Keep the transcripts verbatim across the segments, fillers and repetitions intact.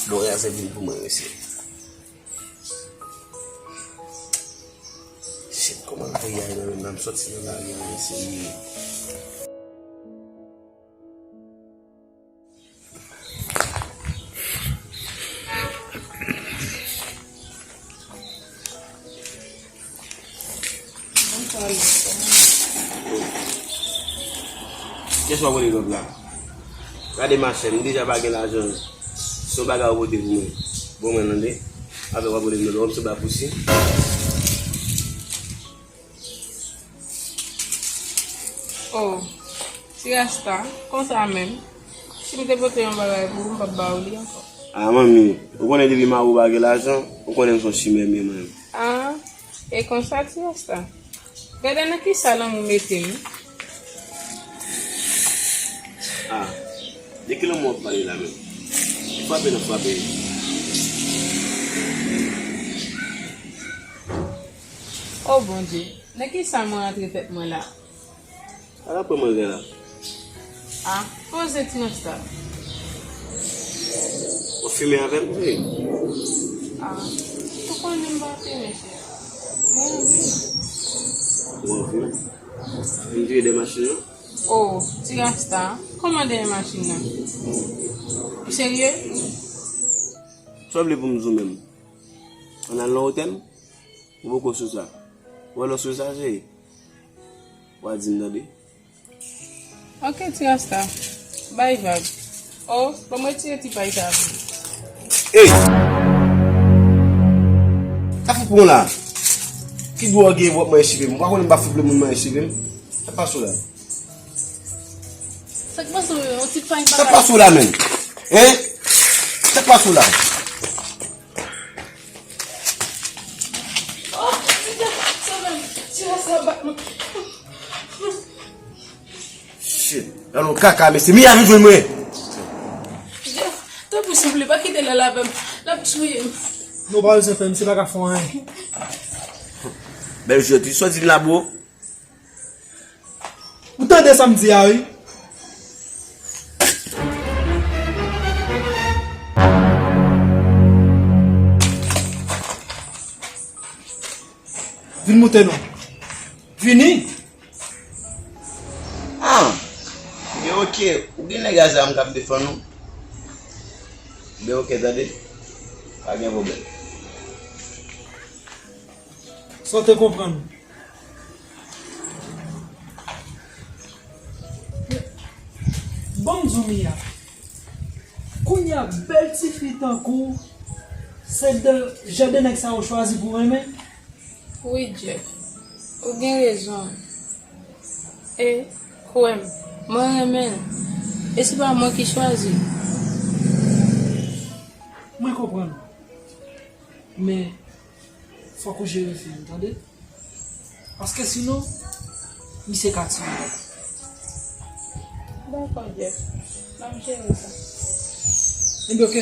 Bon, ya se vin pou mwen, mesye. Shit, kòman peyi a ye menm? N ap sòti nan lari a, mesye. Kiyès w ap rele lòt la? Gade machè, m deja pa gen lajan. Se yon bagay ou pote pou mwen. Bon, mwen tande. Avèk w ap rele m lòt, w ap se ba pousi. Oh, ti Rasta, konsa menm. Si m te pote yon bagay pou ou, m p ap ba ou li ankò. Ah, manmi, ou konnen depi mari w pa gen lajan, ou konnen m se yon chimè m ye, mwen. Ah, e konsa, ti Rasta? Gade nan kisa lanmou mete m. Ah, de ki lanmou w ap pale la menm? Frape nan frape. Oh, Bondye, nan kisa mwen rantre tèt mwen la? Ala pran mwen gen la. Ah, poze ti Rasta. W ap fimen avè m, wi. Ah, ou konnen m pa fimen, chè. Mwen anvi. Ou anvi? Vin vire dèyè machin nan? Oh, ti Rasta, kòman dèyè machin nan? Ou serye? Sa w vle pou m di w menm? Ann al nan otèl? Ou poko sou sa. Ou wè lè w sou sa, cheri? W a di m tande. Ok, ti Rasta. Bay vag. Oh, ban m retire ti pay sa pou ou. Ey! Sa fout pran la? Ki dwa w gen w ap manje cheve m? Ou pa konnen m pa fout vle moun manje cheve m? Sa k pase w la? Sa k pase w, yon ti pay bagay? Sa k pase w la menm? Hein? Sa k pase w la? Oh, Bondye, sove m. Ti Rasta bat mwen. Shit. Lalo kaka, mesye. Mia vin jwenn mwen. Jeff, tanpri, souple, pa kite l al avè m. L ap touye m. Non, pa bezwen pè, misye pa ka fè anyen. Bèl jwèt, wi. Sa w di m la, bro? Ou tande sa m di a, wi. Vin moute non. Vini. Ah. Men ok, ou gen nèg a zam k ap defann ou. Men ok, tande. Pa gen pwoblèm. Sa w te konprann? Ban m di w, Mia. Kounye a, bèl tifi tankou w, se de, jan de nèg sa yo chwazi pou renmen? Wi, Jeff. Ou gen rezon. E, kwè m, mwen renmen l. E se pa mwen ki chwazi l. Mwen konprann. Men, fòk ou jere fi m, tande? Paske sinon, misye ka tiye w. Dakò, Jeff. M ap jere sa. Ebyen, ok.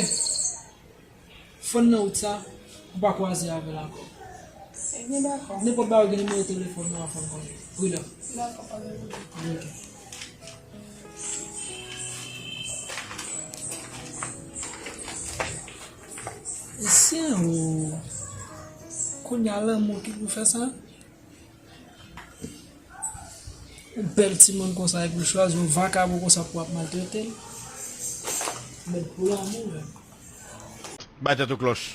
Fòn nan wout sa, ou pa kwaze avè l ankò. Ebyen, dakò. Nenpòt bagay, ou gen nimewo telefòn nou an, fò n konnen. Pridan. Dakò, pa gen pwoblèm. Ok. Mesye, o. Kounye a lanmou ki pou fè sa? Yon bèl timoun konsa, epi l chwazi yon vakabon konsa pou ap maltrete l. Mèt pou lanmou, menm. Bay tèt ou klòch.